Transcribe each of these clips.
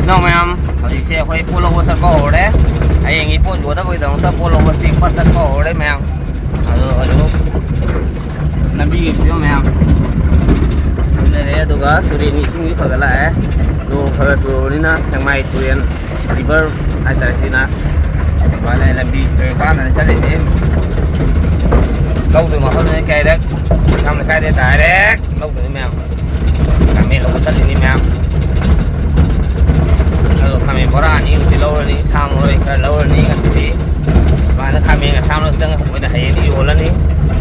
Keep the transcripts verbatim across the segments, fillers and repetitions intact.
ꯏꯅꯥꯎ ꯃꯌꯥꯝ, ꯍꯧꯖꯤꯛꯁꯦ ꯑꯩꯈꯣꯏ ꯄꯣꯠ ꯂꯧꯕ ꯆꯠꯄ ꯍꯧꯔꯦ꯫ ꯍꯌꯦꯡꯒꯤ ꯄꯣꯠ ꯌꯣꯟꯅꯕꯒꯤꯗꯃꯛꯇ ꯄꯣꯠ ꯂꯧꯕ ꯄꯦꯛꯄ ꯆꯠꯄ ꯍꯧꯔꯦ ꯃꯌꯥꯝ꯫ ꯑꯗꯣ ꯍꯧꯖꯤꯛ ꯂꯝꯕꯤꯒꯤ ꯐꯤꯕꯝ ꯃꯌꯥꯝ ꯂꯩꯔꯦ, ꯑꯗꯨꯒ ꯇꯨꯔꯦꯟꯒꯤ ꯏꯁꯤꯡꯁꯨ ꯐꯒꯠꯂꯛꯑꯦ꯫ ꯅꯣꯡ ꯈꯔ ꯆꯨꯔꯕꯅꯤꯅ ꯁꯦꯛꯃꯥꯏ ꯇꯨꯔꯦꯜ, ꯔꯤꯚꯔ ꯍꯥꯏꯇꯥꯔꯦ ꯁꯤꯅ꯫ ꯁꯨꯃꯥꯏꯅ ꯂꯝꯕꯤ ꯇꯨꯔꯦꯜ ꯃꯄꯥꯟꯗꯅꯤ ꯆꯠꯂꯤꯁꯦ꯫ ꯂꯧꯗꯣꯏ ꯃꯐꯝꯗꯨꯅ ꯀꯩꯔꯦꯛ ꯁꯝꯅ ꯀꯥꯏꯗꯩ ꯗꯥꯏꯔꯦꯛ ꯂꯧꯗꯣꯏꯅꯤ ꯃꯌꯥꯝ꯫ ꯈꯥꯃꯦꯟ ꯂꯧꯕ ꯆꯠꯂꯤꯅꯤ ꯃꯌꯥꯝ꯫ ꯑꯗꯣ ꯈꯥꯃꯦꯟ ꯕꯣꯔꯥ ꯑꯅꯤ ꯑꯃꯗꯤ ꯂꯧꯔꯅꯤ, ꯁꯥ ꯃꯔꯣꯏ ꯈꯔ ꯂꯧꯔꯅꯤ ꯉꯁꯤꯗꯤ꯫ ꯁꯨꯃꯥꯏꯅ ꯈꯥꯃꯦꯟ ꯑꯁꯥꯡꯕ ꯈꯤꯇꯪ ꯑꯩꯈꯣꯏꯅ ꯍꯌꯦꯡꯗꯤ ꯌꯣꯜꯂꯅꯤ꯫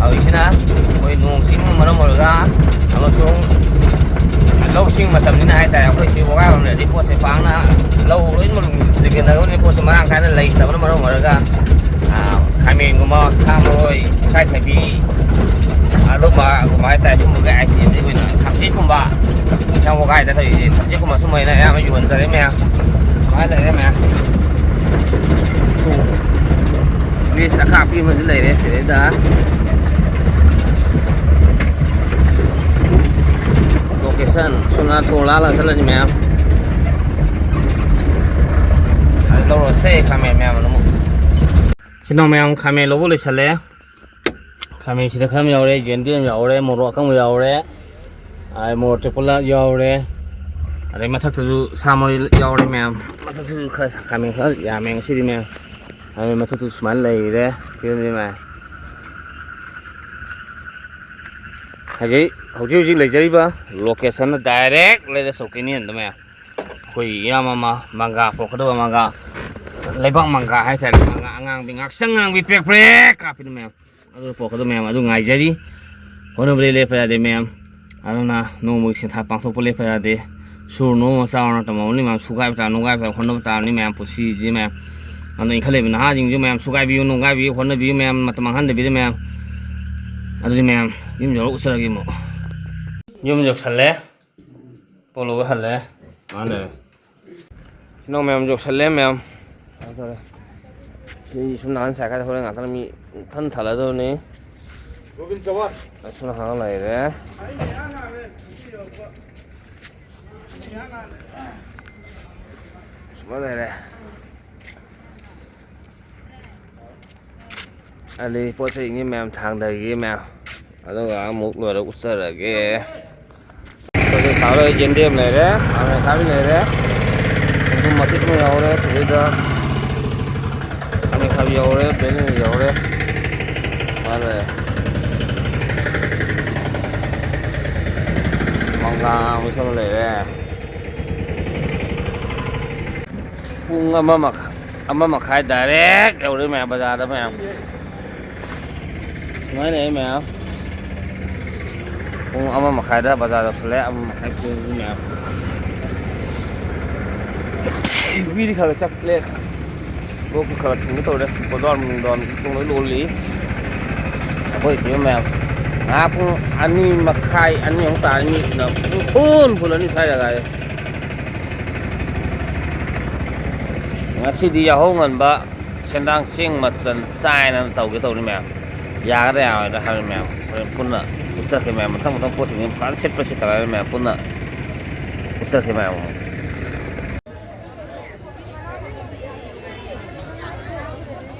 ꯍꯧꯖꯤꯛꯁꯤꯅ ꯑꯩꯈꯣꯏ ꯅꯣꯡ ꯆꯤꯡꯅ ꯃꯔꯝ ꯑꯣꯏꯔꯒ ꯑꯃꯁꯨꯡ ꯂꯧꯁꯤꯡ ꯃꯇꯝꯅꯤꯅ ꯍꯥꯏꯇꯥꯔꯦ, ꯑꯩꯈꯣꯏ ꯁꯤ ꯋꯥꯒꯥꯏꯔꯣꯝꯗꯗꯤ ꯄꯣꯠꯁꯦ ꯄꯥꯛꯅ ꯂꯧ ꯂꯣꯏꯅꯃꯛ ꯗꯤꯄꯦꯟ ꯇꯧꯔꯕꯅꯤꯅ ꯄꯣꯠꯁꯦ ꯃꯔꯥꯡ ꯀꯥꯏꯅ ꯂꯩꯇꯕꯅ ꯃꯔꯝ ꯑꯣꯏꯔꯒ, ꯑꯥ, ꯈꯥꯃꯦꯟꯒꯨꯝꯕ, ꯁꯥ ꯃꯔꯣꯏ, ꯏꯀꯥꯏꯊꯕꯤ, ꯑꯗꯨꯝꯕ, ꯑꯗꯨꯝꯕ ꯍꯥꯏꯇꯥꯔꯦ, ꯁꯨꯝꯕꯒꯤ ꯑꯥꯏꯇꯦꯝꯁꯦ ꯑꯩꯈꯣꯏꯅ ꯊꯝꯆꯦꯠꯀꯨꯝꯕ, ꯏꯟꯁꯥꯡ ꯋꯥꯒꯥꯏꯗ ꯇꯧꯔꯤꯁꯦ, ꯊꯝꯆꯦꯠꯀꯨꯝꯕ ꯁꯨꯝꯕ ꯑꯣꯏꯅ ꯑꯌꯥꯝꯕ ꯌꯣꯟꯖꯔꯦ ꯃꯌꯥꯝ꯫ ꯁꯨꯃꯥꯏꯅ ꯂꯩꯔꯦ ꯃꯌꯥꯝ꯫ ꯃꯤ ꯆꯈꯥꯛꯄꯤ ꯑꯃꯁꯨ ꯂꯩꯔꯦ ꯁꯤꯗꯩꯗ꯫ ꯂꯣꯀꯦꯁꯟ ꯁꯣꯝꯅ ꯊꯣꯡ ꯂꯥꯜꯂꯒ ꯆꯠꯂꯅꯤ ꯃꯌꯥꯝ꯫ ꯑꯗꯨ ꯂꯧꯔꯁꯦ ꯈꯥꯃꯦꯟ ꯃꯌꯥꯝ ꯑꯗꯨꯃꯛ꯫ ꯏꯆꯤꯟ ꯏꯅꯥꯎ ꯃꯌꯥꯝ, ꯈꯥꯃꯦꯟ ꯂꯧꯕ ꯂꯣꯏꯁꯜꯂꯦ꯫ ꯈꯥꯃꯦꯟꯁꯤꯗ ꯈꯔ ꯑꯃ ꯌꯥꯎꯔꯦ, ꯌꯦꯟꯗꯦꯝ ꯌꯥꯎꯔꯦ, ꯃꯣꯔꯣꯛ ꯑꯀꯪꯕ ꯌꯥꯎꯔꯦ, ꯑꯗꯩ ꯃꯣꯔꯣꯛ ꯇꯦꯛꯄ ꯌꯥꯎꯔꯦ, ꯑꯗꯩ ꯃꯊꯛꯇꯁꯨ ꯁꯥ ꯃꯔꯣꯏ ꯌꯥꯎꯔꯦ ꯃꯌꯥꯝ꯫ ꯃꯊꯛꯇꯁꯨ ꯈꯔ ꯈꯥꯃꯦꯟ ꯈꯔ ꯌꯥꯝꯃꯦ ꯉꯁꯤꯗꯤ ꯃꯌꯥꯝ꯫ ꯑꯗꯩ ꯃꯊꯛꯇꯁꯨ ꯁꯨꯃꯥꯏꯅ ꯂꯩꯔꯦ ꯐꯤꯕꯝꯁꯤ ꯃꯌꯥꯝ꯫ ꯍꯧꯖꯤꯛ, ꯍꯧꯖꯤꯛ ꯍꯧꯖꯤꯛ ꯂꯩꯖꯔꯤꯕ ꯂꯣꯀꯦꯁꯟꯅ ꯗꯥꯏꯔꯦꯛ ꯂꯩꯔꯦ ꯆꯧꯀꯤ ꯅꯤꯌꯟꯗ ꯃꯌꯥꯝ꯫ ꯑꯩꯈꯣꯏ ꯏꯌꯥꯝꯕ ꯑꯃ ꯃꯪꯒꯥ ꯄꯣꯔꯛꯀꯗꯕ ꯃꯪꯒꯥ, ꯂꯩꯕꯥꯛ ꯃꯪꯒꯥ ꯍꯥꯏꯇꯥꯔꯦ, ꯃꯪꯒꯥ ꯑꯉꯥꯡꯕꯤ, ꯉꯥꯛꯁꯪ ꯉꯥꯡꯕꯤ ꯄ꯭ꯔꯦꯛ ꯄ꯭ꯔꯦꯛ ꯀꯥꯞꯄꯤꯗꯣ ꯃꯌꯥꯝ꯫ ꯑꯗꯨ ꯄꯣꯔꯛꯀꯗꯕ ꯃꯌꯥꯝ ꯑꯗꯨ ꯉꯥꯏꯖꯔꯤ꯫ ꯍꯣꯠꯅꯕꯗꯤ ꯂꯦꯞꯄ ꯌꯥꯗꯦ ꯃꯌꯥꯝ꯫ ꯑꯗꯨꯅ ꯅꯣꯡꯃꯒꯤ ꯁꯤꯟꯊꯥ ꯄꯥꯡꯊꯣꯛꯄ ꯂꯦꯞꯄ ꯌꯥꯗꯦ꯫ ꯁꯨꯔꯨ ꯅꯣꯝꯃ ꯆꯥꯎꯅ ꯇꯝꯃꯕꯅꯤ ꯃꯌꯥꯝ, ꯁꯨꯒꯥꯏꯕ ꯇꯥ, ꯅꯣꯝꯒꯥꯏꯕ ꯇꯥ, ꯍꯣꯠꯅꯕ ꯇꯥꯕꯅꯤ ꯃꯌꯥꯝ, ꯄꯨꯟꯁꯤꯁꯤ ꯃꯌꯥꯝ꯫ ꯑꯗꯨꯅ ꯏꯟꯈꯠꯂꯛꯏꯕ ꯅꯍꯥꯁꯤꯡꯁꯨ ꯃꯌꯥꯝ ꯁꯨꯒꯥꯏꯕꯤꯌꯨ, ꯅꯣꯝꯒꯥꯏꯕꯤꯌꯨ, ꯍꯣꯠꯅꯕꯤꯌꯨ ꯃꯌꯥꯝ, ꯃꯇꯝ ꯃꯥꯡꯍꯟꯗꯕꯤꯗ ꯃꯌꯥꯝ꯫ ꯑꯗꯨꯗꯤ ꯃꯌꯥꯝ, ꯌꯨꯝ ꯌꯧꯔꯒ ꯎꯠꯆꯔꯒꯦ ꯑꯃꯨꯛ꯫ ꯌꯨꯝ ꯌꯧꯁꯜꯂꯦ꯫ ꯄꯣꯠ ꯂꯧꯕ ꯍꯜꯂꯦ꯫ ꯃꯥ ꯂꯩꯔꯦ꯫ ꯏꯅꯥꯎ ꯃꯌꯥꯝ ꯌꯧꯁꯜꯂꯦ ꯃꯌꯥꯝ꯫ ꯀꯩꯅꯣ ꯇꯧꯔꯦ꯫ ꯁꯤ ꯁꯨꯝ ꯅꯥꯀꯟ ꯁꯥꯏꯀꯜ ꯍꯣꯔꯦꯟ ꯉꯥꯛꯇꯪ ꯃꯤ ꯐꯟ ꯊꯜꯂꯗꯧꯅꯤ꯫ ꯒꯣꯕꯤꯟ ꯆꯋꯥꯟ꯫ ꯑꯁꯨꯝ ꯍꯥꯡꯉ ꯂꯩꯔꯦ꯫ ꯑꯩ ꯃꯌꯥꯝ ꯂꯥꯛꯑꯦ꯫ ꯁꯤ ꯌꯧꯔꯛꯄ꯫ ꯑꯩ ꯃꯌꯥꯝ ꯂꯥꯛꯑꯦ꯫ ꯑꯃ ꯂꯩꯔꯦ꯫ ꯑꯗꯩ ꯄꯣꯠ ꯆꯩ ꯃꯌꯥꯝ ꯊꯥꯡꯗꯒꯦ ꯃꯌꯥꯝ꯫ ꯑꯗꯨꯒ ꯑꯃꯨꯛ ꯂꯣꯏꯔ ꯎꯠꯆꯔꯒꯦ꯫ ꯍꯧꯖꯤꯛ ꯁꯥ ꯂꯣꯏꯔꯦ, ꯌꯦꯟꯗꯦꯝ ꯂꯩꯔꯦ, ꯈꯥꯃꯦꯟ ꯑꯈꯥꯕꯤ ꯂꯩꯔꯦ, ꯈꯣꯡꯗ꯭ꯔꯨꯝ ꯃꯆꯦꯠ ꯑꯃ ꯌꯥꯎꯔꯦ ꯁꯤꯗꯩꯗ꯫ ꯈꯥꯃꯦꯟ ꯑꯈꯥꯕꯤ ꯌꯥꯎꯔꯦ, ꯕꯦꯂꯦꯟꯗ꯭ꯔꯤ ꯌꯥꯎꯔꯦ꯫ ꯃꯥ ꯂꯩꯔꯦ꯫ ꯃꯪꯒ꯭ꯔꯥ ꯑꯃꯁꯨ ꯑꯃ ꯂꯩꯔꯦ꯫ ꯄꯨꯡ ꯑꯃ ꯃꯈꯥꯏ, ꯑꯃ ꯃꯈꯥꯏ ꯗꯥꯏꯔꯦꯛ ꯌꯧꯔꯦ ꯃꯌꯥꯝ, ꯕꯖꯥꯔꯗ ꯃꯌꯥꯝ꯫ ꯁꯨꯃꯥꯏꯅ ꯂꯩ ꯃꯌꯥꯝ꯫ ꯄꯨꯡ ꯑꯃ ꯃꯈꯥꯏꯗ ꯕꯖꯥꯔ ꯌꯧꯁꯜꯂꯦ, ꯑꯃ ꯃꯈꯥꯏ ꯄꯨꯡ ꯃꯌꯥꯝ꯫ ꯍꯨꯏꯗꯤ ꯈꯔ ꯈꯔ ꯆꯠꯂꯦ꯫ ꯂꯣꯛꯁꯨ ꯈꯔ ꯊꯨꯡꯒꯦ ꯇꯧꯔꯦ꯫ ꯒꯣꯗꯥꯎꯟ ꯅꯨꯡꯗꯥꯎꯟ ꯊꯣꯡ ꯂꯣꯏ ꯂꯣꯜꯂꯤ꯫ ꯑꯩꯈꯣꯏ ꯏꯇꯩꯃ ꯃꯌꯥꯝ꯫ ꯉꯥꯏꯍꯥꯛ ꯄꯨꯡ ꯑꯅꯤ ꯃꯈꯥꯏ, ꯑꯅꯤ ꯑꯃꯨꯛ ꯇꯥꯔꯅꯤ꯫ ꯄꯨꯡ ꯐꯨꯜ ꯐꯨꯜ ꯑꯅꯤ ꯁ꯭ꯋꯥꯏꯗ ꯉꯥꯏꯔꯦ꯫ ꯉꯁꯤꯗꯤ ꯌꯥꯍꯧ ꯉꯟꯕ ꯁꯦꯟꯗꯥꯡ ꯆꯦꯡ ꯃꯆꯜ ꯆꯥꯏꯅ ꯇꯧꯒꯦ ꯇꯧꯅꯤ ꯃꯌꯥꯝ꯫ ꯌꯥꯒꯗ꯭ꯔꯥ ꯌꯥꯔꯣꯏꯗ꯭ꯔꯥ ꯍꯥꯏꯕ ꯃꯌꯥꯝ ꯍꯣꯔꯦꯟ ꯄꯨꯟꯅ ꯎꯠꯆꯔꯛꯀꯦ ꯃꯌꯥꯝ꯫ ꯃꯊꯪ ꯃꯊꯪ ꯄꯣꯠꯁꯤꯡꯁꯤ ꯐꯖꯅ ꯁꯤꯠꯄ꯭ꯔꯥ ꯁꯤꯠꯇꯕ꯭ꯔꯥ ꯍꯥꯏꯕ ꯃꯌꯥꯝ ꯄꯨꯟꯅ ꯎꯠꯆꯔꯛꯀꯦ ꯃꯌꯥꯝ꯫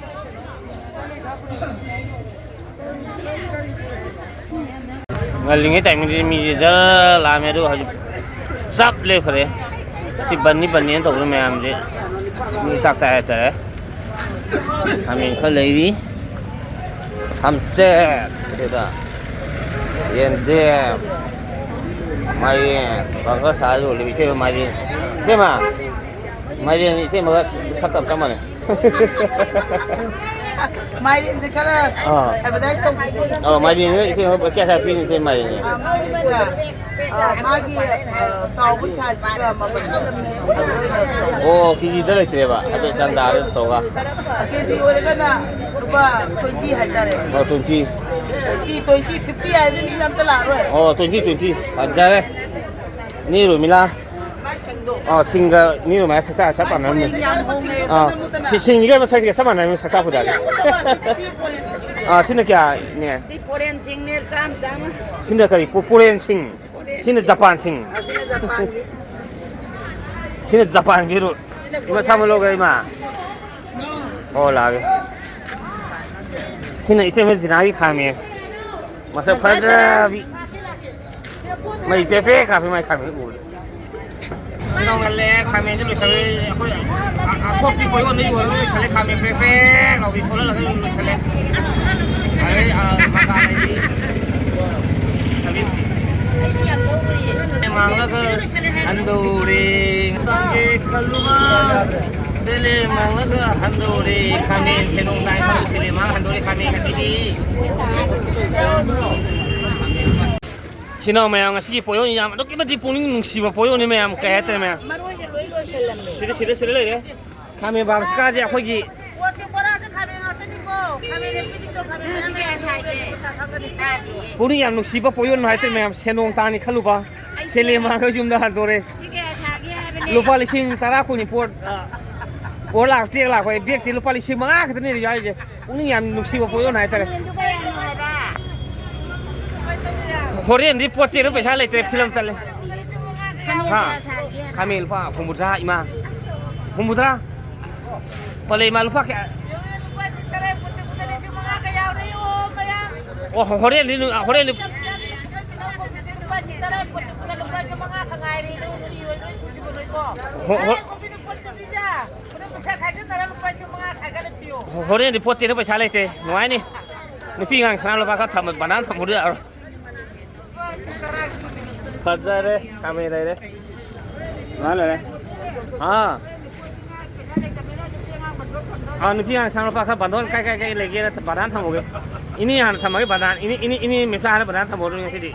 ꯉꯜꯂꯤꯉꯩ ꯇꯥꯏꯃꯤꯡꯁꯤꯗꯤ ꯃꯤꯁꯦ ꯖꯔ ꯂꯥꯛꯑꯝꯃꯦ, ꯑꯗꯨꯒ ꯍꯧꯖꯤꯛ ꯆꯞ ꯂꯦꯞꯈ꯭ꯔꯦ꯫ ꯁꯤ ꯕꯟꯅꯤ ꯕꯟꯅꯤꯅ ꯇꯧꯕ ꯃꯌꯥꯝꯁꯦ ꯃꯤ ꯇꯥꯛ ꯇꯥꯏ ꯍꯥꯏꯇꯥꯔꯦ꯫ ꯈꯥꯃꯦꯟ ꯈꯔ ꯂꯩꯔꯤ꯫ ꯊꯝꯆꯦꯠ, ꯑꯗꯨꯗ ꯌꯦꯟꯗꯦꯝ, ꯃꯥꯏꯔꯦꯟ, ꯀꯥꯡꯒꯜ ꯁꯥꯔ ꯌꯣꯜꯂꯤꯕ ꯏꯇꯩꯃ ꯃꯥꯏꯔꯦꯟ꯫ ꯏꯇꯩꯃ, ꯃꯥꯏꯔꯦꯟ ꯏꯇꯩꯃꯒ ꯁꯛꯀ ꯆꯞ ꯃꯥꯟꯅꯩ꯫ ꯃꯥꯏꯔꯦꯟꯁꯦ ꯈꯔ ꯑꯥ꯫ ꯑꯦꯗꯚꯔꯇꯥꯏꯁ ꯇꯧꯁꯤꯀꯣ꯫ ꯑꯥ, ꯃꯥꯏꯔꯦꯟꯁꯦ ꯏꯇꯩꯃ ꯀꯌꯥ ꯀꯌꯥ ꯄꯤꯔꯤ ꯏꯇꯩ ꯃꯥꯏꯔꯦꯟꯁꯦ? ꯑꯥ, ꯃꯥꯏꯔꯦꯟꯁꯦ, ꯑꯥ, ꯃꯥꯒꯤ, ꯑꯥ, ꯆꯥꯎꯕꯒꯤ ꯁꯥꯏꯖꯁꯤꯒ ꯃꯃꯜ ꯈꯔ ꯑꯗꯨꯝ ꯑꯗꯨ ꯑꯣꯏꯅ ꯇꯧ꯫ ꯑꯣ, ꯀꯦꯖꯤꯗ ꯂꯩꯇ꯭ꯔꯦꯕ, ꯑꯗꯨ ꯆꯥꯡꯗ ꯑꯗꯨꯝ ꯇꯧꯔꯒ꯫ ꯀꯦꯖꯤ ꯑꯣꯏꯔꯒꯅ ꯂꯨꯄꯥ twenty ꯍꯥꯏꯇꯥꯔꯦ꯫ ꯑꯣ, twenty꯫ Twenty, twenty, fifty ꯍꯥꯏꯔꯗꯤ ꯃꯤ ꯑꯝꯇ ꯂꯥꯛꯑꯔꯣꯏ꯫ ꯑꯣ, twenty, twenty꯫ ꯐꯖꯔꯦ꯫ ꯅꯦ ꯔꯣꯃꯤꯂꯥ꯫ ꯃꯥꯏ ꯁꯤꯡꯗꯣ꯫ ꯑꯥ, ꯁꯤꯡꯒ ꯅꯦ ꯔꯣꯃꯤꯂꯥ ꯁꯛꯇꯥ ꯆꯞ ꯃꯥꯟꯅꯔꯝꯅꯤ꯫ ꯁꯤꯡ ꯑꯥ꯫ ꯃꯨꯠꯇꯅ ꯁꯤ-, ꯁꯤꯡꯁꯤꯒ ꯃꯁꯛꯁꯤꯒ ꯆꯞ ꯃꯥꯟꯅꯔꯝꯅꯤ ꯁꯛꯇꯥ ꯄꯨꯖꯥꯒ꯫ ꯁꯤ, ꯁꯤ ꯐꯣꯔꯦꯟꯒꯤ ꯁꯤꯡꯁꯦ꯫ ꯑꯥ, ꯁꯤꯅ ꯀꯌꯥꯅꯦ? ꯁꯤ ꯐꯣꯔꯦꯟ ꯁꯤꯡꯅꯦ, ꯆꯥꯝꯃ, ꯆꯥꯝꯃ꯫ ꯁꯤꯅ ꯀꯔꯤ? ꯄꯣ-, ꯄꯣꯔꯦꯟ ꯁꯤꯡ꯫ ꯐꯣꯔꯦꯟ ꯁꯤꯅ ꯁꯤꯡ꯫ ꯖꯄꯥꯟ ꯁꯤꯡ꯫ ꯑꯥ, ꯁꯤꯅ ꯖꯄꯥꯟꯒꯤ꯫ ꯁꯤꯅ ꯖꯄꯥꯟꯒꯤ ꯔꯨ-, ꯏꯃꯥ, ꯁꯥꯃꯟ ꯂꯧꯒꯦ, ꯏꯃꯥ꯫ ꯑꯣ, ꯂꯥꯛꯑꯒꯦ꯫ ꯁꯤꯅ ꯏꯇꯩꯃ ꯖꯤꯅꯥꯒꯤ ꯈꯥꯃꯦꯟ꯫ ꯃꯁꯛ ꯐꯖꯕꯤ꯫ ꯃꯩ ꯄꯦ ꯄꯦ ꯀꯥꯞꯄꯤ ꯃꯥꯏ ꯈꯥꯃꯦꯟ ꯎꯕꯗ꯫ ꯁꯤ ꯅꯣꯡꯉꯜꯂꯦ, ꯈꯥꯃꯦꯟꯁꯨ ꯂꯣꯏꯁꯜꯂꯦ꯫ ꯑꯩꯈꯣꯏ ꯑ-, ꯑꯁꯣꯛꯄꯤ ꯄꯣꯌꯣꯟꯗ ꯌꯣꯜꯂꯒ ꯂꯣꯏꯁꯜꯂꯦ꯫ ꯈꯥꯃꯦꯟ ꯄ꯭ꯔꯦꯛ ꯄ꯭ꯔꯦꯛ ꯂꯥꯎꯕꯤ ꯁꯣꯜꯍꯜꯂꯒ ꯂꯣꯏꯁꯜꯂꯦ꯫ ꯑꯗꯩ, ꯑ, ꯃꯀꯥ ꯂꯩꯔꯤ꯫ ꯁꯂꯤꯝ꯫ ꯃꯥꯡꯂꯒ ꯍꯟꯗꯧꯔꯦ꯫ ꯇꯥꯡꯒꯦ ꯈꯜꯂꯨꯕ꯫ ꯁꯦꯂꯦ ꯃꯥꯡꯂꯒ ꯍꯟꯗꯧꯔꯦ꯫ ꯈꯥꯃꯦꯟ ꯁꯦꯟꯗꯣꯡ ꯇꯥꯏ ꯈꯜꯂꯨ꯫ ꯁꯦꯂꯦ ꯃꯥꯡ ꯍꯟꯗꯧꯔꯦ ꯈꯥꯃꯦꯟ ꯉꯁꯤꯗꯤ꯫ ꯏꯆꯤꯟ ꯏꯅꯥꯎ ꯃꯌꯥꯝ, ꯉꯁꯤꯒꯤ ꯄꯣꯌꯣꯟ ꯌꯥꯝ ꯑꯗꯨꯛꯀꯤ ꯃꯇꯤꯛ ꯄꯨꯛꯅꯤꯡ ꯅꯨꯡꯁꯤꯕ ꯄꯣꯌꯣꯟꯅꯤ ꯃꯌꯥꯝ, ꯀꯩ ꯍꯥꯏꯇꯥꯔꯦ ꯃꯌꯥꯝ? ꯃꯔꯣꯏꯒ ꯂꯣꯏ ꯂꯣꯏꯁꯜꯂꯝꯃꯦ꯫ ꯁꯤꯗ, ꯁꯤꯗ, ꯁꯤꯗ ꯂꯩꯔꯦ꯫ ꯈꯥꯃꯦꯟ ꯕꯥꯁꯀꯥꯁꯦ ꯑꯩꯈꯣꯏꯒꯤ ꯄꯣꯠꯁꯦ ꯕꯣꯔꯥꯁꯦ ꯈꯥꯃꯦꯟ ꯉꯥꯛꯇꯅꯤꯀꯣ꯫ ꯈꯥꯃꯦꯟ ꯍꯦꯛꯄꯤꯁꯤꯡꯗꯣ ꯈꯥꯃꯦꯟ ꯃꯁꯤꯡ ꯀꯌꯥ ꯁꯥꯒꯦ? ꯄꯩꯁꯥ ꯈꯪꯒꯅꯤ꯫ ꯄꯨꯛꯅꯤꯡ ꯌꯥꯝ ꯅꯨꯡꯁꯤꯕ ꯄꯣꯌꯣꯟ ꯍꯥꯏꯇꯥꯔꯦ ꯃꯌꯥꯝ, ꯁꯦꯟꯗꯣꯡ ꯇꯥꯅꯤ ꯈꯜꯂꯨꯕ꯫ ꯑꯩ ꯁꯦꯂꯦ ꯃꯥꯡꯉꯒ ꯌꯨꯝꯗ ꯍꯟꯗꯣꯔꯦ꯫ ꯁꯤ ꯀꯌꯥ ꯁꯥꯒꯦ ꯍꯥꯏꯕꯅꯦ? ꯂꯨꯄꯥ ꯂꯤꯁꯤꯡ ꯇꯔꯥ ꯀꯨꯟꯒꯤ ꯄꯣꯠ, ꯑ, ꯄꯣꯠ ꯂꯥꯛ ꯇꯦꯛ ꯂꯥꯛꯄ, ꯕꯦꯒꯇꯤ ꯂꯨꯄꯥ ꯂꯤꯁꯤꯡ ꯃꯉꯥ ꯈꯛꯇꯅꯦ ꯌꯥꯎꯔꯤꯁꯦ꯫ ꯄꯨꯛꯅꯤꯡ ꯌꯥꯝ ꯅꯨꯡꯁꯤꯕ ꯄꯣꯌꯣꯟ ꯍꯥꯏꯇꯥꯔꯦ꯫ ꯈꯥꯃꯦꯟꯗꯨ ꯀꯌꯥꯅꯣ ꯍꯥꯏꯕ? ꯍꯣꯔꯦꯟꯗꯤ ꯄꯣꯠ ꯇꯦꯛꯅ ꯄꯩꯁꯥ ꯂꯩꯇ꯭ꯔꯦ, ꯐꯤꯂꯝ ꯇꯠꯂꯦ꯫ ꯈꯥꯃꯦꯟ ꯍꯥ? ꯀꯌꯥ ꯁꯥꯒꯦ ꯍꯥꯏꯕ? ꯈꯥꯃꯦꯟ ꯂꯨꯄꯥ ꯍꯨꯝꯐꯨꯇꯔꯥ, ꯏꯃꯥ꯫ ꯍꯨꯝꯐꯨꯇꯔꯥ? ꯄꯂꯦ ꯏꯃꯥ, ꯂꯨꯄꯥ ꯀꯌꯥ? ꯂꯨꯄꯥ ꯇꯔꯦꯠ ꯄꯣꯠꯇ ꯂꯨꯄꯥ ꯂꯤꯁꯤꯡ ꯃꯉꯥꯒ ꯌꯥꯎꯔꯦ, ꯑꯣ, ꯃꯌꯥꯝ꯫ ꯑꯣ, ꯍꯣꯔꯦꯟꯗꯤ, ꯍꯣꯔꯦꯟꯗꯤ꯫ ꯂꯨꯄꯥ ꯇꯔꯦꯠ ꯄꯣꯠꯇ ꯂꯨꯄꯥ ꯂꯤꯁꯤꯡ ꯃꯉꯥ ꯈꯛ ꯉꯥꯏꯔꯦ, ꯁꯤ ꯑꯣꯏꯗꯣꯏ ꯁꯨꯗ꯭ꯔꯤꯕ ꯅꯣꯏꯀꯣ꯫ ꯍꯣ-, ꯍꯣ-, ꯇꯔꯦꯠ ꯄꯣꯠꯇ ꯄꯣꯠꯇ ꯄꯤꯖ꯫ ꯍꯣꯔꯦꯟ ꯄꯩꯁꯥ ꯈꯥꯏꯒꯠꯅꯔ ꯂꯨꯄꯥ ꯂꯤꯁꯤꯡ ꯃꯉꯥ ꯈꯥꯏꯒꯠꯂ ꯄꯤꯌꯣ꯫ ꯍꯣꯔꯦꯟꯗꯤ ꯄꯣꯠ ꯇꯦꯛꯅ ꯄꯩꯁꯥ ꯂꯩꯇꯦ꯫ ꯅꯨꯡꯉꯥꯏꯅꯤ꯫ ꯅꯨꯄꯤ ꯑꯉꯥꯡ ꯁꯅꯥ ꯂꯨꯄꯥ ꯈꯔ ꯊꯝꯕ, ꯕꯅꯥꯟ ꯊꯝꯃꯨꯗꯤ ꯌꯥꯔꯣꯏ꯫ ꯐꯖꯔꯦ, ꯈꯥꯃꯦꯟ ꯂꯩꯔꯦ꯫ ꯁꯨꯃꯥꯏꯅ ꯂꯩꯔꯦ꯫ ꯑꯥ꯫ ꯑꯥ, ꯅꯨꯄꯤ ꯑꯉꯥꯡ ꯁꯅꯥ ꯂꯨꯄꯥ ꯈꯔ ꯕꯟꯗꯣꯟ ꯀꯥꯏ ꯀꯥꯏ ꯀꯥꯏ ꯂꯩꯒꯦꯅ ꯕꯅꯥꯟ ꯊꯝꯃꯨꯒꯦ꯫ ꯏꯅꯦ ꯍꯥꯟꯅ ꯊꯝꯃꯒꯦ ꯕꯅꯥꯟ꯫ ꯏꯅꯦ, ꯏꯅꯦ, ꯏꯅꯦ ꯃꯦꯝꯆꯥ ꯍꯥꯟꯅ ꯕꯅꯥꯟ ꯊꯝꯃꯨꯔꯣ ꯉꯁꯤꯗꯤ꯫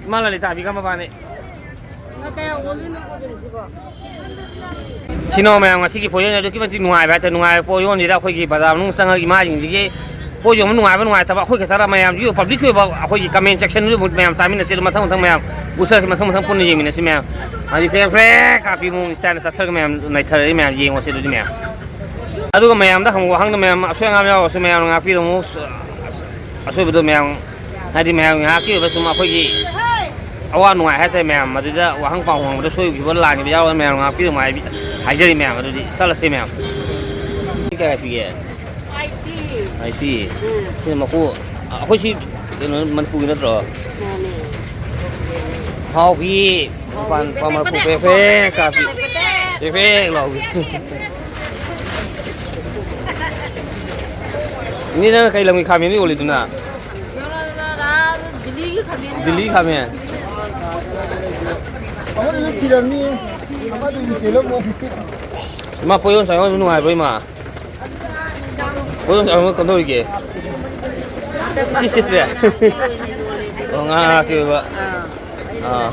ꯏꯃꯥ ꯂꯂꯤꯇꯥꯕꯤꯒ ꯃꯕꯥꯅꯤ꯫ ꯀꯌꯥ ꯑꯣꯜꯂꯤꯅꯣ ꯀꯣꯕꯤꯟꯁꯤꯕꯣ? ꯏꯆꯤꯟ ꯏꯅꯥꯎ ꯃꯌꯥꯝ, ꯉꯁꯤꯒꯤ ꯄꯣꯌꯣꯟ ꯑꯗꯨꯛꯀꯤ ꯃꯇꯤꯛ ꯅꯨꯡꯉꯥꯏꯕ ꯍꯥꯏꯇꯥꯔꯦ꯫ ꯅꯨꯡꯉꯥꯏꯕ ꯄꯣꯌꯣꯟꯁꯤꯗ ꯑꯩꯈꯣꯏꯒꯤ ꯕꯖꯥꯔ ꯃꯅꯨꯡ ꯆꯪꯉꯒ ꯏꯃꯥꯁꯤꯡꯁꯤꯒꯤ ꯄꯣꯠ ꯌꯣꯟꯕ ꯅꯨꯡꯉꯥꯏꯕ ꯅꯨꯡꯉꯥꯏꯇꯕ ꯑꯩꯈꯣꯏ ꯈꯛꯇꯔ, ꯃꯌꯥꯝꯁꯤꯒꯤ publicꯀꯤ ꯑꯣꯏꯕ ꯑꯩꯈꯣꯏꯒꯤ comment sectionꯗꯨ ꯃꯌꯥꯝ ꯇꯥꯃꯤꯟꯅꯁꯤ꯫ ꯑꯗꯨ ꯃꯊꯪ ꯃꯊꯪ ꯃꯌꯥꯝ ꯎꯠꯆꯔꯛꯀꯦ, ꯃꯊꯪ ꯃꯊꯪ ꯄꯨꯟꯅ ꯌꯦꯡꯃꯤꯟꯅꯁꯤ ꯃꯌꯥꯝ꯫ ꯍꯧꯖꯤꯛ ꯐ꯭ꯔꯦꯛ ꯐ꯭ꯔꯦꯛ ꯀꯥꯞꯄꯤ ꯃꯑꯣꯡ styleꯗ ꯆꯠꯊꯔꯒ ꯃꯌꯥꯝ ꯅꯩꯊꯔꯛꯏ ꯃꯌꯥꯝ ꯌꯦꯡꯉꯨꯁꯤ ꯑꯗꯨꯗꯤ ꯃꯌꯥꯝ꯫ ꯑꯗꯨꯒ ꯃꯌꯥꯝꯗ ꯍꯪꯕ ꯋꯥꯍꯪꯗ ꯃꯌꯥꯝ ꯑꯁꯣꯏ ꯑꯉꯥꯝ ꯌꯥꯎꯔꯁꯨ ꯃꯌꯥꯝꯅ ꯉꯥꯛꯄꯤꯔꯝꯃꯨ꯫ ꯑꯁꯣꯏꯕꯗꯣ ꯃꯌꯥꯝ, ꯍꯥꯏꯗꯤ ꯃꯌꯥꯝ ꯉꯥꯏꯍꯥꯛꯀꯤ ꯑꯣꯏꯕ ꯁꯨꯝ ꯑꯩꯈꯣꯏꯒꯤ ꯑꯋꯥ ꯅꯨꯡꯉꯥꯏ ꯍꯥꯏꯇꯥꯔꯦ ꯃꯌꯥꯝ, ꯃꯗꯨꯗ ꯋꯥꯍꯪ ꯄꯥꯎ ꯍꯪꯕꯗ ꯁꯣꯏꯈꯤꯕ ꯂꯥꯟꯈꯤꯕ ꯌꯥꯎꯔꯒ ꯃꯌꯥꯝ ꯉꯥꯛꯄꯤꯔꯝꯃꯨ ꯍꯥꯏꯕꯤ-, ꯍꯥꯏꯖꯔꯤ ꯃꯌꯥꯝ, ꯑꯗꯨꯗꯤ ꯆꯠꯂꯁꯦ ꯃꯌꯥꯝ꯫ ꯀꯌꯥ ꯄꯤꯒꯦ? ꯑꯥꯏꯇꯤ꯫ ꯁꯤꯅ ꯃꯀꯨ, ꯑꯩꯈꯣꯏ ꯁꯤ ꯀꯩꯅꯣ ꯃꯅꯤꯄꯨꯔꯒꯤ ꯅꯠꯇ꯭ꯔꯣ? ꯃꯥꯅꯦ꯫ ꯍꯥꯎꯕꯤ, ꯃꯄꯥꯟ ꯄꯥꯃꯔ ꯄꯨ ꯄꯦ ꯄꯦ ꯀꯥꯄꯤ꯫ ꯄꯦ ꯄꯦ ꯂꯥꯎꯕꯤ꯫ ꯏꯅꯦ, ꯅꯪꯅ ꯀꯩ ꯂꯝꯒꯤ ꯈꯥꯃꯦꯟ ꯌꯣꯜꯂꯤꯗꯨꯅ? ꯗꯤꯜꯂꯤꯒꯤ ꯈꯥꯃꯦꯟ꯫ ꯗꯤꯜꯂꯤ ꯈꯥꯃꯦꯟ꯫ ꯑꯃꯗꯨꯁꯨ ꯊꯤꯔꯝꯅꯤ꯫ ꯑꯃꯗꯨꯁꯨ ꯊꯤꯔꯝꯃꯣ꯫ ꯏꯃꯥ, ꯄꯣꯌꯣꯟ ꯆꯥꯌꯣꯟꯁꯨ ꯅꯨꯡꯉꯥꯏꯕ꯭ꯔꯣ, ꯏꯃꯥ? ꯄꯣꯌꯣꯟ ꯆꯥꯌꯣꯟ ꯀꯝꯗꯧꯔꯤꯒꯦ? ꯁꯤ ꯁꯤꯠꯇ꯭ꯔꯦ? ꯑꯣ, ꯉꯥ ꯉꯥꯛꯀꯤ ꯑꯣꯏꯕ꯫ ꯑꯥ꯫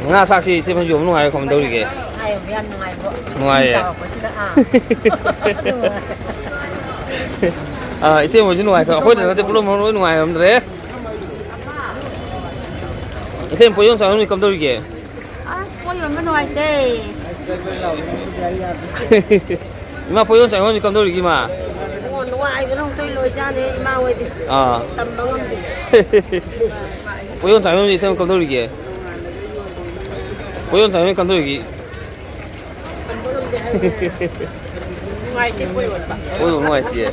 ꯉꯥ ꯁꯥꯛꯁꯤ ꯏꯇꯩꯃ ꯌꯣꯟꯕ ꯅꯨꯡꯉꯥꯏꯕ꯭ꯔꯥ ꯀꯃꯥꯏꯅ ꯇꯧꯔꯤꯒꯦ? ꯍꯥꯏꯌꯣ, ꯌꯥꯝ ꯅꯨꯡꯉꯥꯏꯕꯣ꯫ ꯅꯨꯡꯉꯥꯏꯌꯦ꯫ ꯏꯁꯤꯡ ꯆꯥꯎꯔꯛꯄꯁꯤꯗ, ꯑꯥ꯫ ꯑꯥ, ꯏꯇꯩꯃ ꯍꯣꯏꯁꯨ ꯅꯨꯡꯉꯥꯏꯈ꯭ꯔꯦ꯫ ꯑꯩꯈꯣꯏꯗ ꯅꯠꯇꯦ, ꯄꯨꯂꯞ ꯂꯣꯏ ꯅꯨꯡꯉꯥꯏꯔꯝꯗ꯭ꯔꯦ꯫ ꯏꯇꯩꯃ, ꯄꯣꯌꯣꯟ ꯆꯥꯌꯣꯟꯗꯤ ꯀꯝꯗꯧꯔꯤꯒꯦ? ꯑꯁ, ꯄꯣꯠ ꯌꯣꯟꯕ ꯅꯨꯡꯉꯥꯏꯇꯦ꯫ ꯏꯃꯥ, ꯄꯣꯌꯣꯟ ꯆꯥꯌꯣꯟꯗꯤ ꯀꯝꯗꯧꯔꯤꯒꯦ, ꯏꯃꯥ? ꯑꯣ, ꯅꯨꯡꯉꯥꯏꯕꯅ ꯍꯧꯖꯤꯛ ꯂꯣꯏꯖꯥꯠꯅꯤ, ꯏꯃꯥ ꯍꯣꯏꯗꯤ꯫ ꯑꯥ꯫ ꯇꯝꯕ ꯉꯝꯗꯦ꯫ ꯄꯣꯌꯣꯟ ꯆꯥꯌꯣꯟꯗꯤ ꯏꯇꯩꯃ ꯀꯝꯗꯧꯔꯤꯒꯦ? ꯄꯣꯌꯣꯟ ꯆꯥꯌꯣꯟꯗꯤ ꯀꯝꯗꯧꯔꯤꯒꯦ? ꯅꯨꯡꯉꯥꯏꯇꯦ ꯄꯣꯠ ꯌꯣꯟꯕ꯫ ꯄꯣꯠ ꯌꯣꯟꯕ ꯅꯨꯡꯉꯥꯏꯇꯦ꯫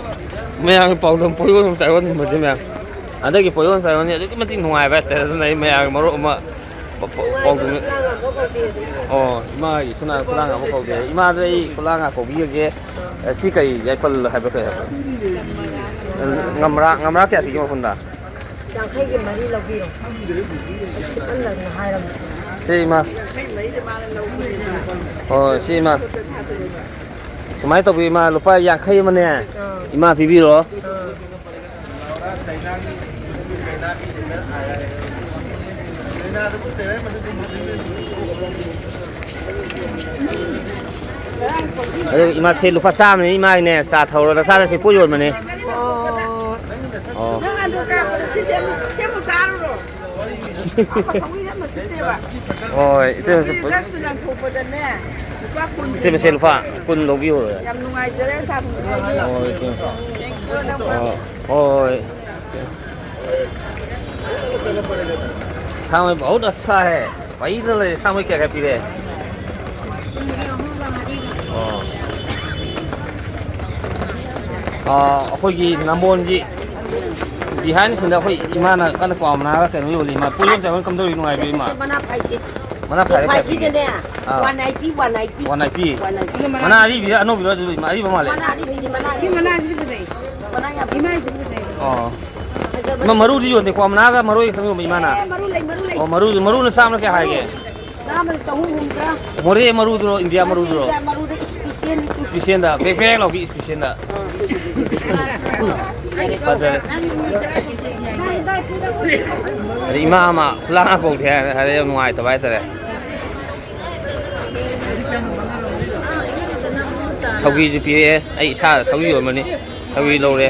ꯃꯌꯥꯝꯒꯤ ꯄꯥꯎꯗꯝ ꯄꯣꯠ ꯌꯣꯟꯕ ꯆꯥꯌꯣꯟꯕꯁꯦ ꯃꯌꯥꯝ꯫ ꯍꯟꯗꯛꯀꯤ ꯄꯣꯠ ꯌꯣꯟ ꯆꯥꯌꯣꯟꯁꯦ ꯑꯗꯨꯛꯀꯤ ꯃꯇꯤꯛ ꯅꯨꯡꯉꯥꯏꯕ ꯍꯥꯏꯇꯥꯔꯦ꯫ ꯑꯗꯨꯅ ꯑꯩ ꯃꯌꯥꯝꯒꯤ ꯃꯔꯨꯞ ꯑꯃ ꯄ-, ꯄ-, ꯅꯨꯡꯉꯥꯏꯕ ꯄꯥꯎꯗꯝ꯫ ꯈꯨꯂꯥꯡ ꯑꯃ ꯀꯧꯗꯦ ꯑꯗꯨꯗꯤ꯫ ꯑꯣ, ꯏꯃꯥꯒꯤ ꯁꯅꯥ ꯈꯨꯂꯥꯡ ꯑꯃ ꯀꯧꯗꯦ꯫ ꯏꯃꯥꯗ ꯑꯩ ꯈꯨꯂꯥꯡ ꯑꯃ ꯀꯧꯕꯤꯔꯒꯦ꯫ ꯑ, ꯁꯤ ꯀꯩ ꯌꯥꯏꯄꯜ ꯍꯥꯏꯕ ꯀꯩ ꯍꯥꯏꯕ? ꯉꯝꯔꯥ, ꯉꯝꯔꯥ ꯀꯌꯥ ꯄꯤꯒꯦ ꯃꯄꯨꯟꯗ? ꯌꯥꯡꯈꯩꯒꯤ ꯃꯔꯤ ꯂꯧꯕꯤꯔꯣ꯫ ꯁꯤꯠꯃꯟꯗꯗꯅ ꯍꯥꯏꯔꯝꯗ꯭ꯔꯦ꯫ ꯁꯤ ꯏꯃꯥ꯫ ꯍꯣꯏ, ꯁꯤ ꯏꯃꯥ꯫ ꯁꯨꯃꯥꯏꯅ ꯇꯧꯕꯤ ꯏꯃꯥ, ꯂꯨꯄꯥ ꯌꯥꯡꯈꯩ ꯑꯃꯅꯦ꯫ ꯑꯥ꯫ ꯏꯃꯥ ꯄꯤꯕꯤꯔꯣ꯫ ꯑꯥ꯫ ꯑꯗꯨ ꯏꯃꯥ, ꯁꯤ ꯂꯨꯄꯥ ꯆꯥꯝꯃꯅꯤ ꯏꯃꯥꯒꯤꯅꯦ, ꯆꯥ ꯊꯧꯔꯣ, ꯅꯆꯥꯗ ꯁꯤ ꯄꯣꯠ ꯌꯣꯟꯕꯅꯦ꯫ ꯑꯣ꯫ ꯑꯣ꯫ ꯅꯪ ꯑꯗꯨ ꯀꯥꯞꯄꯗ ꯁꯤ ꯁꯦꯝ-, ꯁꯦꯝꯃꯨ ꯆꯥꯔꯨꯔꯣ꯫ ꯑꯥ, ꯁꯧꯒ꯭ꯔꯤ ꯌꯥꯝꯅ ꯁꯤꯠꯇꯦꯕ꯫ ꯍꯣꯏ, ꯏꯇꯩꯃꯁꯨ ꯁꯧꯒ꯭ꯔꯤ ꯄꯨ-, ꯗꯁꯕꯤꯟ ꯂꯪꯊꯣꯛꯄꯗꯅꯦ, ꯂꯨꯄꯥ ꯀꯨꯟ ꯏꯇꯩꯃꯁꯦ ꯄꯤꯕ꯫ ꯂꯨꯄꯥ ꯀꯨꯟ ꯂꯧꯕꯤꯌꯣ꯫ ꯌꯥꯝ ꯅꯨꯡꯉꯥꯏꯖꯔꯦ, ꯁꯥ ꯊꯣꯡꯕ꯫ ꯍꯣꯏ, ꯏꯇꯩꯃ꯫ ꯑꯣ, ꯍꯣꯏ꯫ ꯁꯥꯃꯩ ꯕꯍꯨꯠ ꯑꯠꯁꯥ ꯍꯦ꯫ ꯄꯩꯗꯅ ꯂꯩꯔꯦ꯫ ꯁꯥꯃꯩ ꯀꯌꯥ ꯀꯌꯥ ꯄꯤꯔꯦ? ꯑꯥ, ꯑꯩꯈꯣꯏꯒꯤ ꯅꯝꯕꯣꯜꯒꯤ behind ꯁꯤꯗ ꯑꯩꯈꯣꯏ ꯏꯃꯥꯅ ꯀꯟꯅ ꯀ꯭ꯋꯥ ꯃꯅꯥꯒ ꯀꯩꯅꯣ ꯌꯣꯜꯂꯤ꯫ ꯏꯃꯥ, ꯄꯣꯠ ꯌꯣꯟ ꯆꯥꯕ ꯀꯝꯗꯧꯔꯤ? ꯅꯨꯡꯉꯥꯏꯕ꯭ꯔꯣ, ꯏꯃꯥ? ꯁꯦ, ꯃꯅꯥ ꯐꯥꯏꯁꯦ꯫ ꯃꯅꯥ ꯐꯥꯏꯔꯦ, ꯐꯥꯏꯁꯤꯗꯅꯦ, ꯑꯥ꯫ One ninety, one ninety꯫ One ninety꯫ One ninety꯫ ꯃꯅꯥ ꯑꯔꯤꯕꯤꯔ ꯑꯅꯧꯕꯤꯔꯣ? ꯑꯗꯨ ꯏꯃꯥ, ꯑꯔꯤꯕ ꯃꯥꯜꯂꯦ꯫ ꯃꯅꯥ ꯑꯔꯤꯕꯤꯅꯤ, ꯃꯅꯥ ꯑꯔꯤꯕꯤ꯫ ꯃꯅꯥꯁꯤꯗꯤ ꯐꯖꯩ꯫ ꯃꯅꯥ ꯌꯥꯝ ꯐꯖꯩ꯫ ꯑꯣ꯫ ꯐꯖꯕꯅꯤ꯫ ꯏꯃꯥ, ꯃꯔꯨꯗꯤ ꯌꯣꯟꯗꯦꯀꯣ, ꯃꯅꯥꯒ ꯃꯔꯣꯏꯒ ꯈꯛꯇꯪ ꯌꯣꯟꯕ ꯏꯃꯥꯅ? ꯑꯦ, ꯃꯔꯨ ꯂꯩ, ꯃꯔꯨ ꯂꯩ꯫ ꯑꯣ, ꯃꯔꯨ, ꯃꯔꯨꯅ ꯆꯥꯝꯃꯅ ꯀꯌꯥ ꯍꯥꯏꯒꯦ? ꯆꯥꯝꯃꯗ ꯆꯍꯨꯝ ꯍꯨꯝꯗ꯭ꯔꯥ꯫ ꯃꯣꯔꯦ ꯃꯔꯨꯗꯨꯔꯣ, ꯏꯟꯗꯤꯌꯥ ꯃꯔꯨꯗꯨꯔꯣ? ꯏꯟꯗꯤꯌꯥ ꯃꯔꯨꯗ special ꯅꯤ꯫ Special ꯗ, ꯄꯦꯛ ꯄꯦꯛ ꯂꯥꯎꯕꯤ special ꯗ꯫ ꯑꯥ, ꯑꯗꯨꯗꯨꯗꯤ꯫ ꯐꯖꯔꯦ꯫ ꯑꯗꯩ ꯏꯃꯥ ꯑꯃ ꯈꯨꯂꯥꯡ ꯀꯧꯗꯦ ꯍꯥꯏꯔꯦ, ꯍꯥꯏꯔꯦ ꯌꯥꯝ ꯅꯨꯡꯉꯥꯏꯇꯕ ꯍꯥꯏꯇꯥꯔꯦ꯫ ꯁꯧꯒ꯭ꯔꯤꯁꯨ ꯄꯤꯔꯛꯑꯦ, ꯑꯩ ꯏꯁꯥꯗ ꯁꯧꯒ꯭ꯔꯤ ꯌꯣꯟꯕꯅꯤ, ꯁꯧꯒ꯭ꯔꯤ ꯂꯧꯔꯦ꯫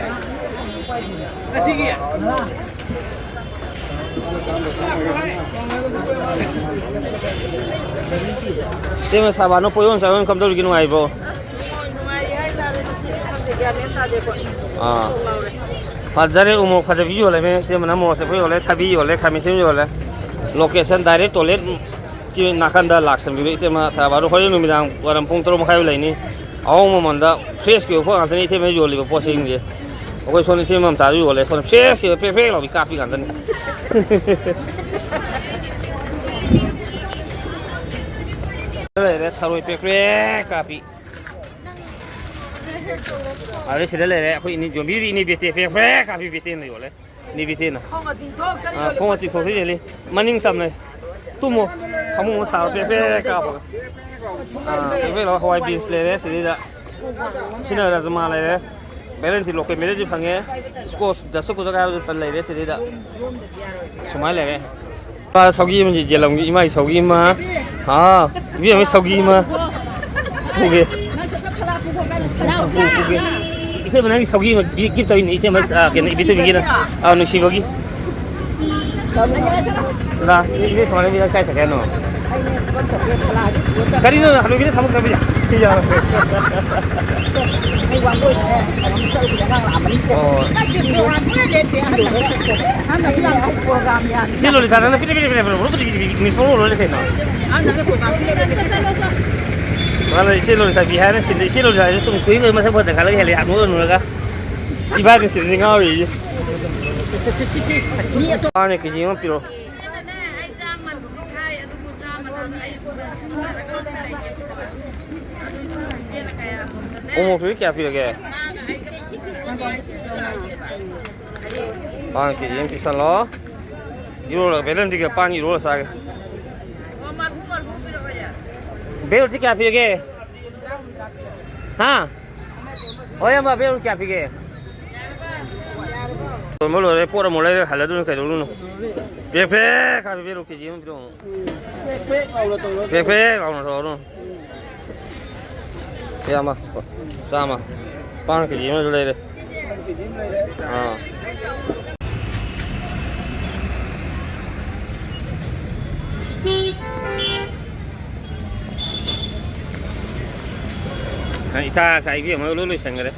ꯏꯇꯩꯃ, ꯁꯥꯕꯅ ꯄꯣꯠ ꯌꯣꯟ ꯆꯥꯕ ꯀꯝꯗꯧꯔꯤꯒꯦ, ꯅꯨꯡꯉꯥꯏꯔꯤꯕꯣ? ꯅꯨꯡꯉꯥꯏꯔꯤ ꯍꯥꯏꯇꯥꯔꯦ, ꯉꯁꯤꯗꯤ ꯈꯪꯗꯦ, ꯒ꯭ꯌꯥꯟ ꯃꯦꯟ ꯇꯥꯗꯦ ꯑꯩꯈꯣꯏ꯫ ꯑꯥ꯫ ꯉꯥꯎꯔꯦ꯫ ꯐꯖꯔꯦ, ꯎꯃꯣꯔꯣꯛ ꯐꯖꯕꯤ ꯌꯣꯜꯂꯦꯃꯦ꯫ ꯏꯇꯩꯃꯅ ꯃꯣꯔꯣꯛ ꯑꯇꯦꯛꯄ ꯌꯣꯜꯂꯦ, ꯊꯕꯤ ꯌꯣꯜꯂꯦ, ꯈꯥꯃꯦꯟ ꯑꯁꯤꯟꯕꯤ ꯌꯣꯜꯂꯦ꯫ Location direct toilet ꯀꯤ ꯅꯥꯀꯟꯗ ꯂꯥꯛꯁꯟꯕꯤꯕ ꯏꯇꯩꯃ ꯁꯥꯕꯗꯣ ꯍꯣꯔꯦꯟ ꯅꯨꯃꯤꯗꯥꯡ ꯋꯥꯏꯔꯝ ꯄꯨꯡ ꯇꯔꯨꯛ ꯃꯈꯥꯏ ꯂꯩꯅꯤ꯫ ꯑꯍꯣꯡꯕ ꯃꯃꯜꯗ fresh ꯀꯤ ꯑꯣꯏꯕ ꯄꯣꯠ ꯉꯥꯛꯇꯅꯤ ꯏꯇꯩꯃ ꯌꯣꯜꯂꯤꯕ ꯄꯣꯠꯁꯤꯡꯁꯦ꯫ ꯑꯩꯈꯣꯏ ꯁꯣꯝ ꯏꯇꯩꯃ ꯃꯝꯇꯥꯁꯨ ꯌꯣꯜꯂꯦ, ꯁꯣꯝꯗ fresh ꯀꯤ ꯑꯣꯏꯕ ꯄꯦꯛ ꯄꯦꯛ ꯂꯥꯎꯕꯤ ꯀꯥꯞꯄꯤ ꯉꯥꯛꯇꯅꯤ꯫ ꯂꯩꯔꯦ, ꯊꯔꯣꯏ ꯄꯦꯛ ꯄꯦꯛ ꯀꯥꯞꯄꯤ꯫ ꯑꯗꯩ ꯁꯤꯗ ꯂꯩꯔꯦ ꯑꯩꯈꯣꯏ ꯏꯅꯦ ꯌꯣꯟꯕꯤꯔꯤ ꯏꯅꯦ ꯕꯦꯇꯦ, ꯄꯦꯛ ꯄꯦꯛ ꯀꯥꯞꯄꯤ ꯕꯦꯇꯦꯅ ꯌꯣꯜꯂꯦ꯫ ꯏꯅꯦ ꯕꯦꯇꯦꯅ꯫ ꯈꯣꯡꯒ ꯇꯤꯡꯊꯣꯛꯇ ꯑꯥ, ꯌꯣꯜꯂꯦ ꯈꯣꯡꯒ ꯄꯣꯠꯁꯦ꯫ ꯇꯤꯡꯊꯣꯛꯇ ꯌꯣꯜꯂꯤ꯫ ꯃꯅꯤꯡ ꯇꯝꯅ ꯇꯨꯝꯃꯣ꯫ ꯐꯃꯨꯡ ꯑꯃ ꯊꯥꯔꯣ, ꯄꯦꯛ ꯄꯦꯛ ꯀꯥꯞꯄꯒ꯫ ꯑꯥ, ꯄꯦꯛ ꯄꯦꯛ ꯂꯥꯎ꯫ ꯍꯋꯥꯏ beans ꯂꯩꯔꯦ ꯁꯤꯗꯩꯗ꯫ ꯁꯤꯅ ꯔꯥꯖꯃꯥ ꯂꯩꯔꯦ꯫ ꯕꯦꯂꯦꯟꯁꯤ local ꯕꯦꯂꯦꯟꯁꯤ ꯐꯪꯉꯦ꯫ Squash, ꯗꯁꯀꯨꯁ ꯍꯥꯏꯕꯗꯨ ꯂꯩꯔꯦ ꯁꯤꯗꯩꯗ꯫ ꯁꯨꯃꯥꯏꯅ ꯂꯩꯔꯦ꯫ ꯏꯃꯥ ꯁꯧꯒꯤ ꯑꯃ ꯌꯦꯜꯂꯝꯒꯦ, ꯏꯃꯥꯒꯤ ꯁꯧꯒꯤ ꯑꯃ꯫ ꯍꯥꯎ, ꯏꯕꯦꯝꯃ ꯁꯧꯒꯤ ꯑꯃ꯫ ꯄꯨꯒꯦ꯫ ꯄꯨ, ꯄꯨꯒꯦ꯫ ꯏꯇꯩꯃ, ꯅꯪꯒꯤ ꯁꯧꯒꯤ ꯑꯃ ꯄꯤ-, gift ꯇꯧꯔꯤꯅꯦ, ꯏꯇꯩꯃ, ꯑꯥ, ꯀꯩꯅꯣ, ꯏꯕꯦꯇꯣꯝꯕꯤꯒꯤꯅ꯫ ꯑꯥ, ꯅꯨꯡꯁꯤꯕꯒꯤ꯫ ꯂꯥ, ꯏꯕꯦ ꯁꯨꯃꯥꯏꯅ ꯃꯤꯅ ꯀꯥꯏ ꯆꯠꯀꯦ ꯍꯥꯏꯅꯣ? ꯀꯔꯤꯅꯣ, ꯍꯅꯨꯕꯤꯅ ꯊꯕꯛ ꯆꯠꯄ ꯌꯥ-, ꯌꯥ-, ꯑꯣ꯫ ꯏꯆꯦ ꯂꯣꯂꯤꯇꯥ, ꯅꯪꯅ ꯄꯤꯔꯤ ꯄꯤꯔꯤ ꯄꯤꯔꯤ ꯄꯤꯔꯤ ꯄꯤꯔꯤ ꯄꯤꯔꯤ ꯃꯤꯁ ꯄꯥꯎ ꯂꯣꯏꯔꯦ ꯀꯩꯅꯣ? ꯃꯥꯅ ꯏꯆꯦ ꯂꯣꯂꯤꯇꯥ ꯄꯤ ꯍꯥꯏꯅ ꯁꯤꯟꯗ, ꯏꯆꯦ ꯂꯣꯂꯤꯇꯥꯁꯦ ꯁꯨꯝ ꯀꯨꯏ ꯀꯨꯏ ꯃꯁꯛ ꯐꯖ ꯈꯜꯂꯒ ꯍꯦꯜꯂꯦ, ꯍꯅꯨ ꯍꯅꯨꯔꯒ꯫ ꯏꯕꯥꯅꯤ ꯁꯤꯗꯗꯤ ꯉꯥꯎꯔꯤꯁꯦ꯫ ꯄꯥꯟꯅꯦ ꯀꯦ ꯖꯤ ꯑꯃ ꯄꯤꯔꯣ꯫ ꯎꯃꯣꯛꯇꯨꯗꯤ ꯀꯌꯥ ꯄꯤꯔꯒꯦ? ꯄꯥꯟ ꯀꯦ ꯖꯤ ꯑꯃ ꯄꯤꯁꯜꯂꯣ꯫ ꯏꯔꯣꯜꯂꯒ ꯕꯦꯂꯟꯗ꯭ꯔꯤꯒ ꯄꯥꯟ ꯏꯔꯣꯜꯂ ꯆꯥꯒꯦ꯫ ꯕꯦꯂꯟꯗ꯭ꯔꯤ ꯀꯌꯥ ꯄꯤꯔꯒꯦ? ꯍꯥ? ꯍꯣꯏ, ꯑꯃ ꯕꯦꯂꯟꯗ꯭ꯔꯤ ꯀꯌꯥ ꯄꯤꯒꯦ? ꯂꯣꯏꯔꯦ, ꯄꯣꯠ ꯑꯃꯨꯛ ꯂꯩꯔꯦ, ꯍꯜꯂꯗꯣꯏꯅꯣ ꯀꯩꯗꯧꯗꯣꯏꯅꯣ? ꯄꯦꯛ ꯄꯦꯛ ꯍꯥꯏꯕ ꯕꯦꯂꯟꯗ꯭ꯔꯤ ꯀꯦ ꯖꯤ ꯑꯃ ꯄꯤꯔꯛꯑꯣ꯫ ꯄꯦꯛ ꯄꯦꯛ ꯂꯥꯎꯅ ꯇꯧꯔꯣ꯫ ꯄꯦꯛ ꯄꯦꯛ ꯂꯥꯎꯅ ꯇꯧꯔꯣ꯫ ꯏꯌꯥꯝꯕ, ꯆꯥꯝꯃ꯫ ꯄꯥꯟ ꯀꯦ ꯖꯤ ꯑꯃꯁꯨ ꯂꯩꯔꯦ꯫ ꯑꯥ꯫ ꯏꯀꯥ ꯀꯥꯏꯕꯤ ꯑꯃ ꯂꯣꯏ ꯂꯣꯏꯁꯟꯈ꯭ꯔꯦ꯫